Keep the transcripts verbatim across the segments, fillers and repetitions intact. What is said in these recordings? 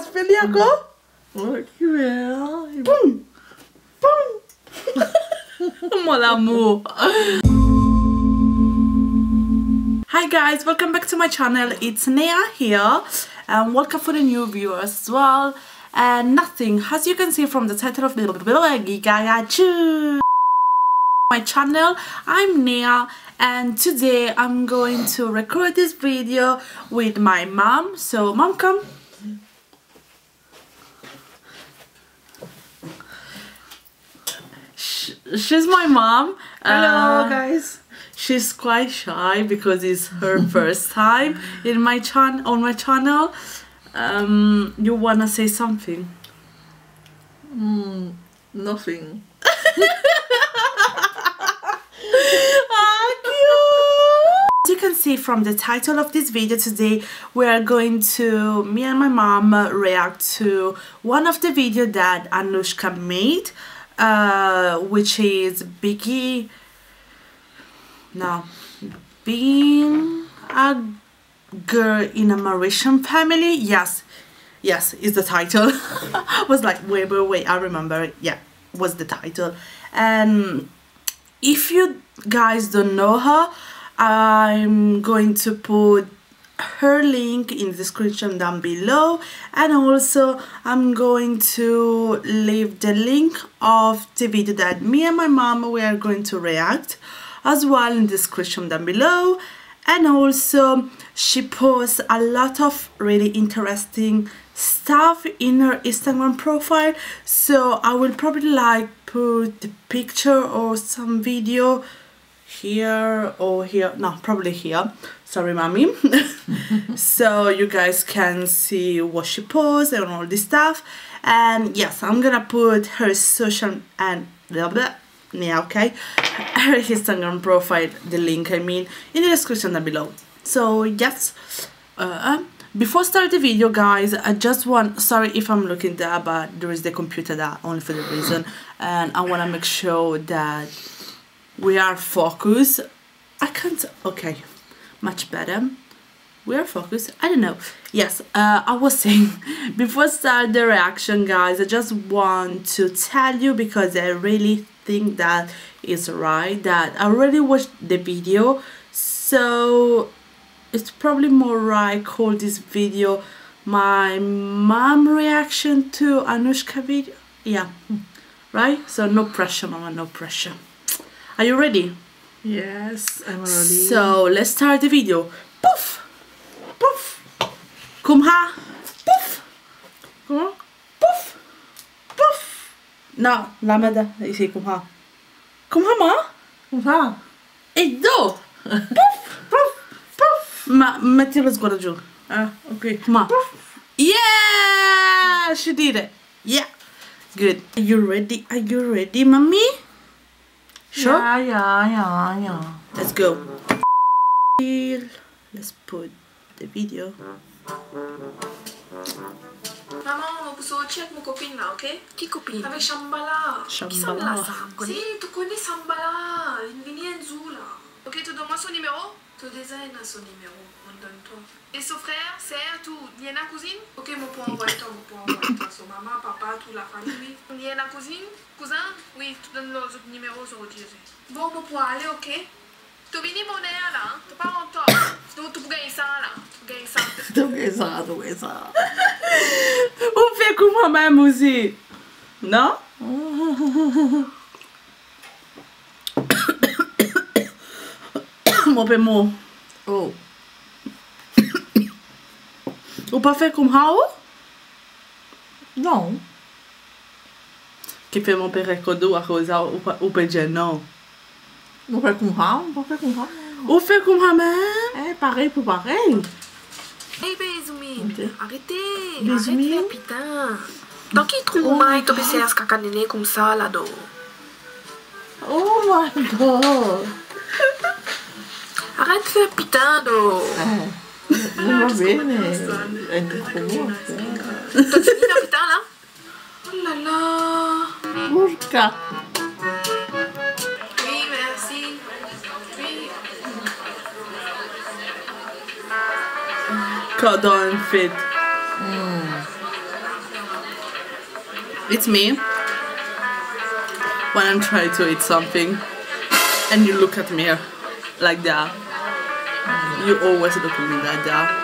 Fais-le encore. Ok, ouais. Boum. Boum. Mon amour. Hi guys, welcome back to my channel. It's Nia here, and welcome for the new viewers as well. And nothing, as you can see from the title of the my channel, I'm Nia, and today I'm going to record this video with my mom. So, mom, come. Sh- she's my mom. Hello, uh, guys. She's quite shy because it's her first time in my chan- on my channel. Um, you wanna say something? Mm, nothing. Ah, cute! As you can see from the title of this video today, we are going to, me and my mom, uh, react to one of the video that Anushka made, uh, which is Biggie, no, being a girl in a Mauritian family. Yes, yes, is the title. I was like, "Wait, wait, wait, I remember it." Yeah, was the title. And if you guys don't know her, I'm going to put her link in the description down below, and also I'm going to leave the link of the video that me and my mom, we are going to react as well in the description down below. And also, she posts a lot of really interesting stuff in her Instagram profile, so I will probably, like, put the picture or some video here or here. No, probably here. Sorry, mommy. So you guys can see what she posts and all this stuff. And yes, I'm gonna put her social and blah, blah, yeah, okay, her Instagram profile, the link, I mean, in the description down below. So yes, uh, before start the video, guys, I just want, sorry if I'm looking there, but there is the computer there only for the reason, and I wanna make sure that we are focused. I can't, okay, much better. We are focused. I don't know. Yes, uh, I was saying, before start the reaction, guys, I just want to tell you, because I really think that is right, that I already watched the video, so it's probably more right call this video my mom reaction to Anushka video. Yeah, right? So no pressure, mama, no pressure. Are you ready? Yes, I'm ready. So, let's start the video. Pouf! Pouf! Kouma? Pouf! Kouma? Pouf! Pouf! Non, la, madame, c'est kouma? Kouma, ma? Kouma? E do! Pouf! Pouf! Pouf! Ma, mete los gora jo. Ah, ok. Kouma? Pouf! Yeah! She did it. Yeah. Good. Are you ready? Are you ready, mommy? Sure? Yeah, yeah, yeah, yeah. Let's go. Let's put the video. Mama, mo pou sorti avek mo kopinn la, ok? Ki kopinn? Avek Shambala. Shambala. Ki Shambala sa? Si, to kone Shambala, li vini enn zour la. Ok, to donn mwa so nimero? To deza ena so nimero, mo donn twa. E so frer, ser, tou, li ena kouzinn? Ok, mo pou anvway twa, mo pou anvway twa. So mama, papa, tou lafami, wi. Li ena kouzinn, kouzin? Wi, to donn lor zot nimero, zot dir. Bon, mo pou ale, ok? To vini boner la, to pa antar. To, to pou gagn sa la, to pou gagn sa. To pou gagn sa, to pou gagn sa. Ou fer kouma mem osi, non? Mo pe mor. Oh. Ou pa fer kouma ou? Non. Kifer mo pe rekord ou akoz ou pa, ou pe dir non? Mo fer kouma, mo pa fer kouma. Ou fer kouma mem? Eh, parey pou parey. Hey, Bezoumine, ok, arete, Bezoumine, aret fer pitin. Dan ki trou, oh my God, to pe sers kaka nene koumsa la, do? Oh my God. Aret fer pitin, do. Eh, mo, mo pa bene, eh, kouma fer. To fini fer pitin la? Oh la la. Bourka. Wi, mersi. Wi. Kan dan enn fet. Hmm. It's me. When I'm trying to eat something and you look at me like that, you always look at me like that.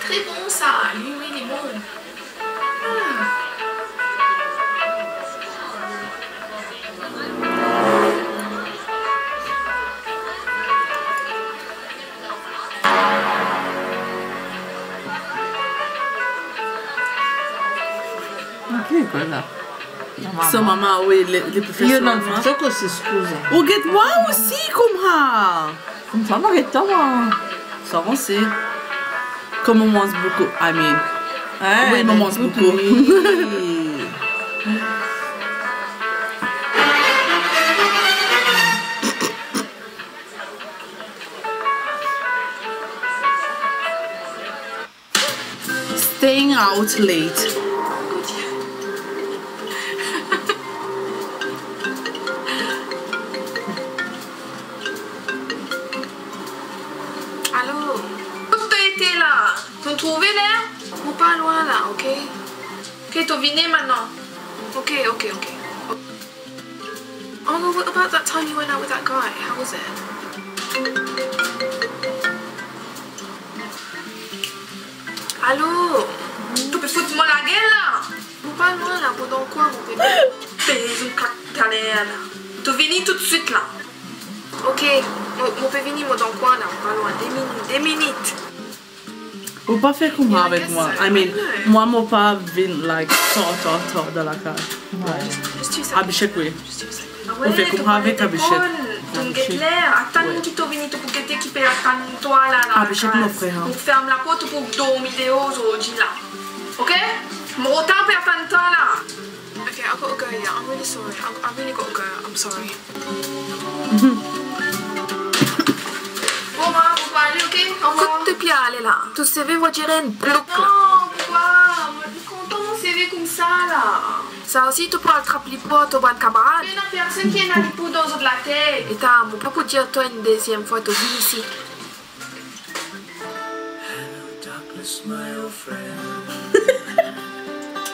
Très bon ça, oui, oui, il est bon. Hmm. Ok, voilà. So mama, wi, li, li pou fer so mama. Ou get mwa osi kouma. Koumsa, mo get twa, mwa. Sa avanse. Kouma mo manz boukou, I mean. Wi, mo manz boukou. Staying out late. Alo, kot to ete la? To trouve la? Mo pa lwin la, ok? Ok, to vini mintnan. Ok, ok, ok. Oh no, what about that time you went out with that guy? How was it? Alo, to pe fout mwa lagel la? Mo pa lwin la, mo dan kwin, mo pe... Pe zot klak taler la. To vini toutswit la. Ok, mo, mo pe vini, mo dan kwin la, mo pa lwin. De minit, de minit. Ou pa fer koumsa avek mwa. I mean, mwa mo pa vinn, like, tar, tar, tar dan lakaz. Like, Abhishek, wi. Ou fer koumsa avek Abhishek. Atann ki to vini, to pou gete ki pe atann twa la, la lakaz. Abhishek, mo frer, hein. Mo ferm laport, to pou dormi deor zordi la. Ok? Mo rotar pe atann twa la. Okay, I gotta go, yeah. I'm really sorry. I, I really gotta go. I'm sorry. Bon, ma, pou ale, ok? Au revoir. Kot to pe ale la? To seve, on dirait enn blouk la. Non, pourquoi? Mo kontan mo seve koumsa la. Sa osi, to pou al trap lipo ar to bann kamarad. Pena personn ki ena lipo dan zot latet. Eta, mo pa pou dir twa enn deziem fwa to vinn isi. Hello, darkness, my old friend.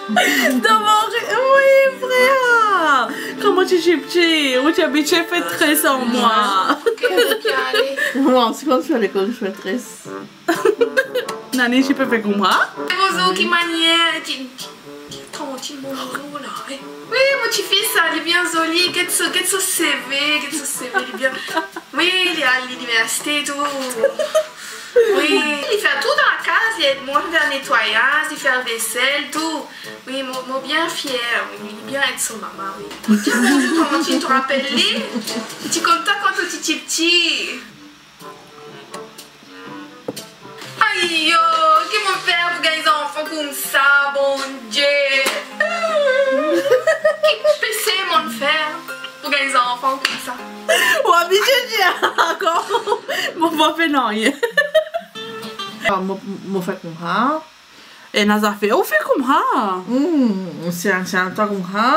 Dabor, wi, frer. Kan mo ti pti, ou ti abitie fer tres ar mwa. Ok, ok, ale. Mwa osi, kan mo ti al lekol, mo ti fer tres. Nani, ti pe fer koumsa? Bonzour, ki manier, ti, ti, ti, ti, bonzour la, eh. Wi, mo tifi sa, li bien zoli, get so, get so seve, get so seve, li bien. Wi, li al liniversite tou. Wi, li fer tou dan lakaz, li ed mwa fer netwayaz, li fer vesel, tou. Wi, mo, mo bien fier, wi, li bien ed so mama, wi. Dir bonzour, kouma ti, to rapel li? Li ti kontan kan to ti, ti pti. Ayo, ki mo fer pou gagn zanfan koumsa, Bondie? Ki pese mo fer pou gagn zanfan koumsa? Ou abitie dir ankor, mo pa fer nanye. Ah, mo, mo fer koumsa. Ena zafer ou fer koumsa. Hmm, si, si, twa koumsa.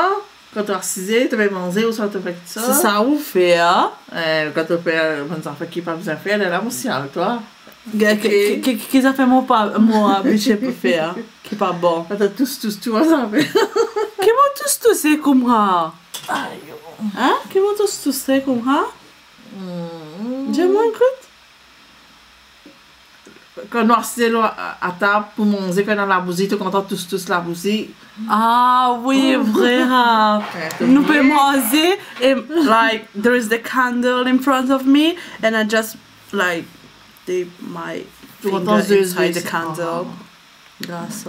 Kan to asize, to pe manze, ouswa to fer kiksoz. Se sa ou fer, a? Eh, kan to fer bann zafer ki pa bizin fer, lerla mo sial twa. Ki, ki, ki, ki, ki zafer mo pa, mo abitie pou fer, a? Ki pa bon. Kan to tous, tous, tous bann zafer. Ki mo tous, tous, se koumsa? Ayo. Hein? Ki mo tous, tous, se koumsa? Hmm. Dir mwa enn kout. Kan nou asize lor, a, atab pou manze, kan ena labouzi, to kontan tous, tous labouzi. Ah wi, vre, ha. Eh, to... Nou pe manze, and, like, there is the candle in front of me, and I just, like, dip my finger inside the candle. Ah. Gras.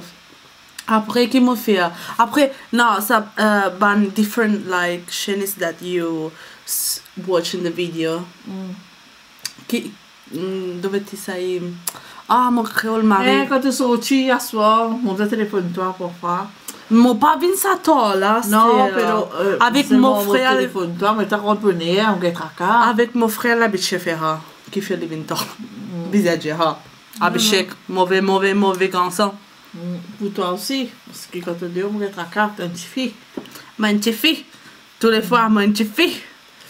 Apre, ki mo fer? Apre, non, sa, euh, bann different, like, Chinese that you s-, watch in the video. Mm. Ki, mm, dovet ti sa, ah, mo kreol mari. Eh, kan to sorti aswar, mo bizin telefonn twa parfwa. Mo pa vinn sa tar la, non, se, euh, avek mo frer. Mo telefonn twa, mo ta konpran, mo get traka. Avek mo frer, li abitie fer sa, ki fer li vinn tar. Mm. Bizin dir sa. Abhishek, move, move, move garson. Mm, pou twa osi, parski kan to deor, mo get traka, to enn tifi. Mo enn tifi. Toulefwa, mo enn tifi.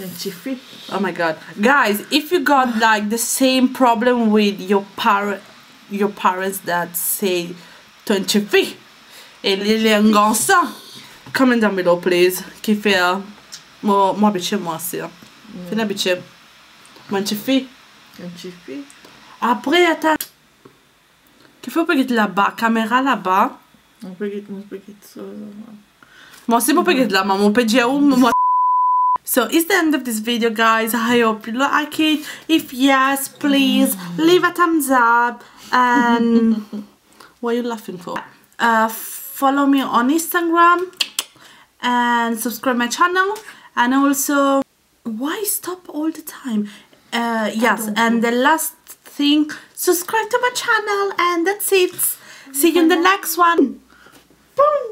Enn tifi. Oh my god. Guys, if you got like the same problem with your parent, your parents that say twenty-three, e li, li enn garson, comment down below, please. Kifer, mo, mo abitie mwa, se. Finn abitie. Mo enn tifi. Enn tifi. Apre, atann. Kifer ou pe get laba, kamera laba? Mo pe get, mo pe get sa. Mwa si mo pe get la, mama, mo pe dir ou, mwa. So, it's the end of this video, guys. I hope you like it. If yes, please leave a thumbs up. And what are you laughing for? Uh, follow me on Instagram and subscribe my channel. And also, why stop all the time? Uh, yes, and the last thing, subscribe to my channel, and that's it. See you in the next one. Boom.